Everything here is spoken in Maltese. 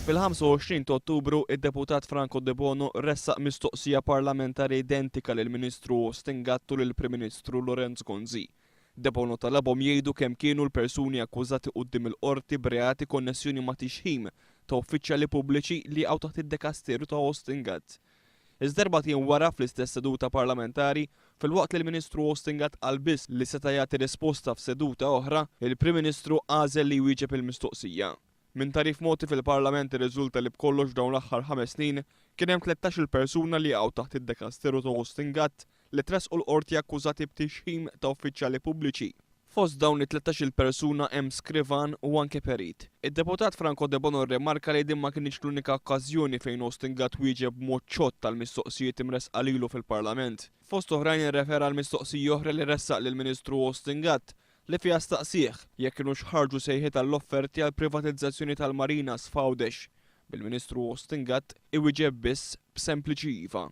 Fil-25 ta' Ottubru, id-Deputat Franco Debono ressaq mistoqsija parlamentari identika lill-Ministru Austin Gatt u lill-Prim Ministru Lawrence Gonzi. Debono talabhom jgħidu kemm kienu l-persuni akkużati quddiem il-Qorti b'reati konnessjoni ma' tixħim ta' uffiċjali pubbliċi li jaqgħu taħt id-dekasteru ta' Austin Gatt. Iżda erbat ijiem wara, fl-istess seduta parlamentari, filwaqt li l-Ministru Austin Gatt qal biss li seta' jagħti risposta f'seduta oħra, il-Prim Ministru għażel li jwieġeb il-mistoqsija. Minn tagħrif mogħti fil-Parlament irriżulta li b'kollox f'dawn l-aħħar ħames snin kien hemm 13-il persuna li jaqgħu taħt id-dekasteru ta' Austin Gatt li tressqu l-Qorti akkużati b'tixħim ta' uffiċjali pubbliċi. Fost dawn it-13-il persuna hemm skrivan u anke perit. Id-Deputat Franco Debono rrimarka li din ma kinitx l-unika okkażjoni fejn Austin Gatt wieġeb b'mod xott għall-mistoqsijiet imressqa lilu fil-Parlament. Fost oħrajn irrefera għal mistoqsija oħra li ressaq lill-Ministru Austin Gatt li fiha staqsieh jekk kinux ħarġu sejħiet għall-offerti għall-privatizzazzjoni tal-marinas f'Għawdex, bil-Ministru Austin Gatt iwieġeb biss b'sempliċi iva.